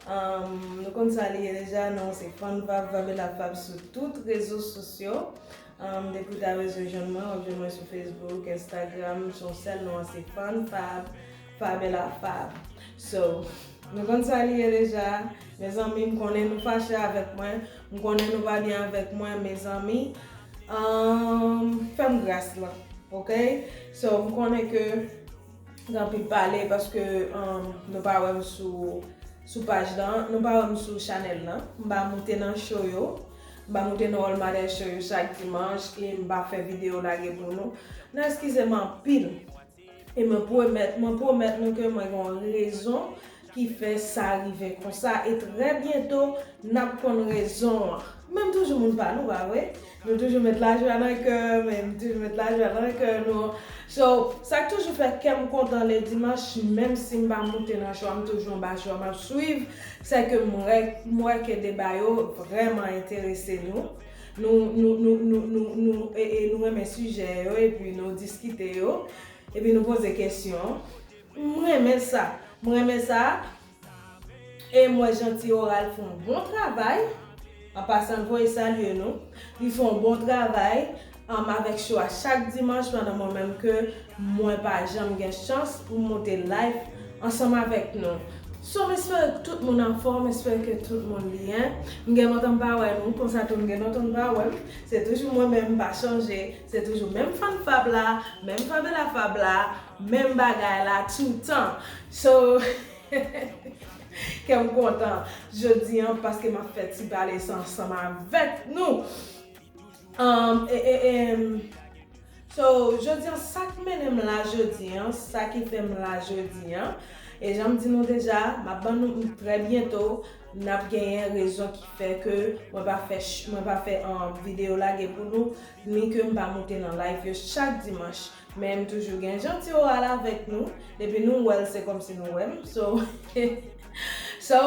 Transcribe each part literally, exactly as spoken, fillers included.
Um, nou konn sa li ye deja, non, se Fann Fab, Fabela Fab sou tout rezo sosyo. Um, depi w ta bezwen jwenn mwen, w ap jwenn mwen sou Facebook, Instagram, sou yon sèl non, se Fann Fab, Fabela Fab. So, nou konn sa li ye deja. Mezanmi, m konnen nou fache avèk mwen, m konnen nou pa byen avèk mwen, mezanmi. Um, fè m gras lan, ok? So, m konnen ke gen anpil pale paske um, nou pa wè m sou, sou paj lan, nou pa wè m sou chanèl lan. M pa moute nan show yo, m pa moute nan All Mother Show yo chak dimanch e m pa fè videyo lage pou nou. Nou eskize m anpil. E mwen pwomèt, mwen pwomèt nou ke mwen gen yon rezon ki fè sa rive konsa. E trè byento, n ap konn rezon an. Men m toujou moun pa nou, pa vre? Nou toujou met lajwa nan kè, men m toujou met lajwa nan kè nou. So, sa k toujou fè kè m kontan le dimanch, menm si m pa moute nan show a, m toujou anba show a, m ap swiv, se ke m wè, m wè ke deba yo vrèman enterese nou. Nou, nou, nou, nou, nou, nou, e, e nou renmen sijè yo, epi nou diskite yo, epi nou poze kesyon. M renmen sa. M renmen sa. E m wè Janti Oral fè yon bon travay. An pasan, l voye salye nou. Li fè yon bon travay um, avèk show a chak dimanch, pandan mwen menm ke mwen pa janm gen chans pou m moute live ansanm avèk nou. So, m espere ke tout moun anfòm, m espere ke tout moun byen. M gen lontan m pa wè nou, konsa tou m gen lontan m pa wè m. Se toujou mwen menm, m pa chanje. Se toujou menm Fann Fab la, menm Fabela Fab la, menm bagay la toutan. So, kè m kontan jodi an paske m ap fè ti pale sa ansanm avèk nou. Um, e, e, e, so, jodi an, sa k mennen m la jodi an, sa ki fè m la jodi an, e jan m di nou deja, m ap ban nou trè byento, n ap genyen rezon ki fè ke mwen pa fè, ch- mwen pa fè um, videyo lage pou nou, ni ke m pa moute nan live yo chak dimanch. Men m toujou gen Janti Oral avèk nou. Depi nou wè l, se kòmsi nou wè m. So, so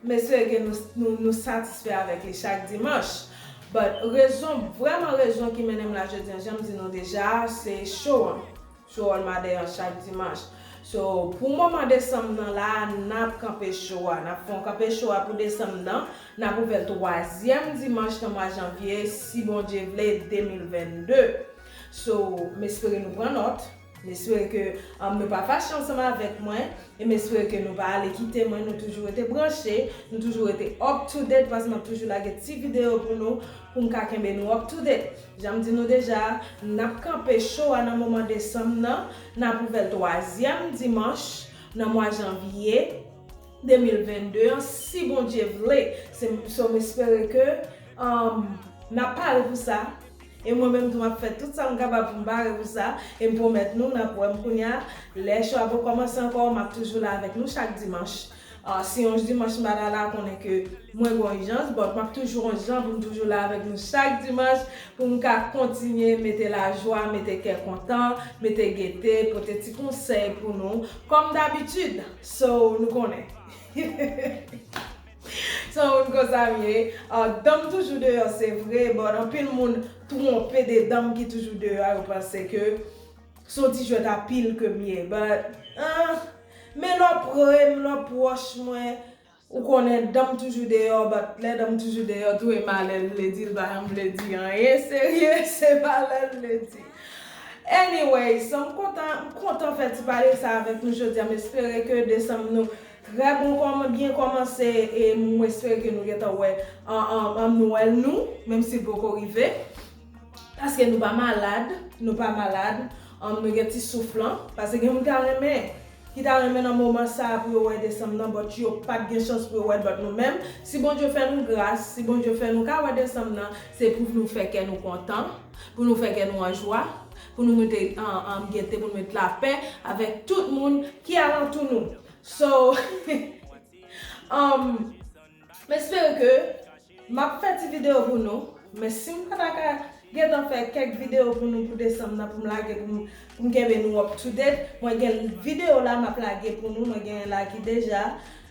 m espere ke nou, nou, nou satisfè avèk li chak dimanch. But rezon, vrèman rezon ki mennen m la jodi an, jan m di nou deja, se show an. Show All Mother an chak dimanch. So, pou moman desanm nan la, n ap kanpe show a. N ap fè yon kanpe show a pou desanm nan. N ap ouvè l twazyèm dimanch nan mwa janvye, si Bondye vle, de mil vennde. So, m espere nou pran nòt. M espere ke um, nou pa fache ansanm avèk mwen. E m espere ke nou pa ale kite mwen. Nou toujou rete branche. Nou toujou rete up to date paske m ap toujou lage ti videyo pou nou, pou m ka kenbe nou up to date. Jan m di nou deja, n ap kanpe show a nan moman desanm nan. N ap ouvè l twazyèm dimanch nan mwa janvye de mil vennde an, si Bondye vle. Se, so, m espere ke um, n ap pare pou sa. E mwen menm tou, m ap fè tout sa m kapab pou m pare pou sa. E m pwomèt nou, n ap wè m kounye a. Lè show a poko kòmanse ankò, m ap toujou la avèk nou chak dimanch. Ah, si yon dimanch m pa ta la, konnen ke mwen gen yon ijans, but m ap toujou yon jan pou m toujou la avèk nou chak dimanch, pou m ka kontinye mete lajwa, mete kè kontan, mete gete, pote ti konsèy pou nou, kòm dabitid. So, nou konnen. So, nou konn konsa m ye. Ah, dan m toujou deyò, se vre, but anpil moun twonpe de dan m ki toujou deyò a, yo panse ke se yon ti jwèt a pil ke m ye, but, ah, men lè w pre m, lè w pwòch mwen, ou konnen dan m toujou deyò, but lè dan m toujou deyò tou, e malè l vle di, l pa janm vle di anyen serye, se malè l vle di. Anyway, so m kontan, m kontan fè ti pale sa avèk nou jodi a. M espere ke desanm nou trè bon kòman, byen kòmanse, e m espere ke nou gentan wè an, an, an Nwèl nou, menm si l poko rive. Paske nou pa malad, nou pa malad, um, nou gen ti souf lan, paske gen moun ki ta renmen, ki ta renmen nan moman sa a pou yo wè desanm nan, but yo pa t gen chans pou yo wè l, but nou menm, si Bondye fè nou gras, si Bondye fè nou ka wè desanm nan, se pou nou fè kè nou kontan, pou nou fè kè nou an jwa, pou nou mete an, an gete, pou nou mete lapè avèk tout moun ki alantou nou. So, um, m espere ke m ap fè ti videyo pou nou, men si m pa ta ka gentan fè kèk videyo pou nou pou desanm nan, pou m lage, pou m, pou m kenbe nou up to date, mwen gen videyo la m ap lage pou nou, mwen gen la ki deja,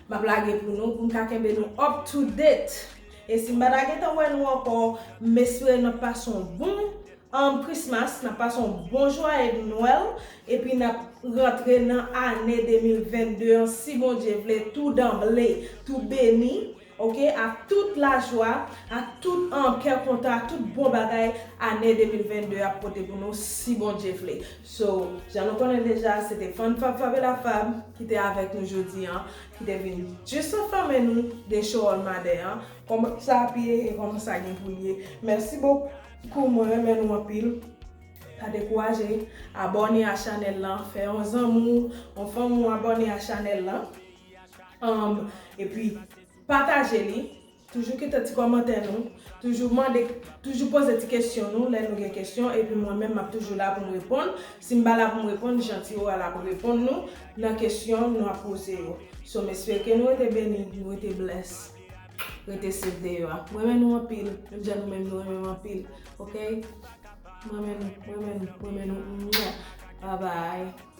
m ap lage pou nou, pou m ka kenbe nou up to date. E si m pa ta gentan wè nou ankò, m espere n ap pase yon bon um, Christmas, n ap pase yon bon jwaye Nwèl, epi n ap rantre nan ane de mil vennde an, si Bondye vle, tou danble, tou beni, oke, ak tout lajwa, ak tout, um, kè kontan, ak tout bon bagay ane de mil vennde ap pote pou nou, si Bondye vle. So, jan nou konnen deja, se te Fann Fab Fab e Lafab ki te avèk nou jodi an, ki te vin jis anfòme nou de show All Mother an, kòman sa ap ye e kòman sa gen pou l ye. Mèsi bokou, mwen renmen nou anpil. Pa dekouraje, abòne a chanèl lan, fè yon zanmi w, yon fanmi w abòne a chanèl lan. Um, epi, pataje li, toujou kite ti kòmantè nou, toujou mande, toujou poze ti kesyon nou lè nou gen kesyon, epi mwen menm m ap toujou la pou m reponn. Si m pa la pou m reponn, Jeanty Oral ap reponn nou nan kesyon nou ap poze yo. So, m espere ke nou rete beni, nou rete bless, rete safe deyò a. Mwen renmen nou anpil, menm jan nou menm nou renmen m anpil, oke? Mwen renmen nou, mwen renmen nou, mwen renmen nou. Mwah. Bye bye.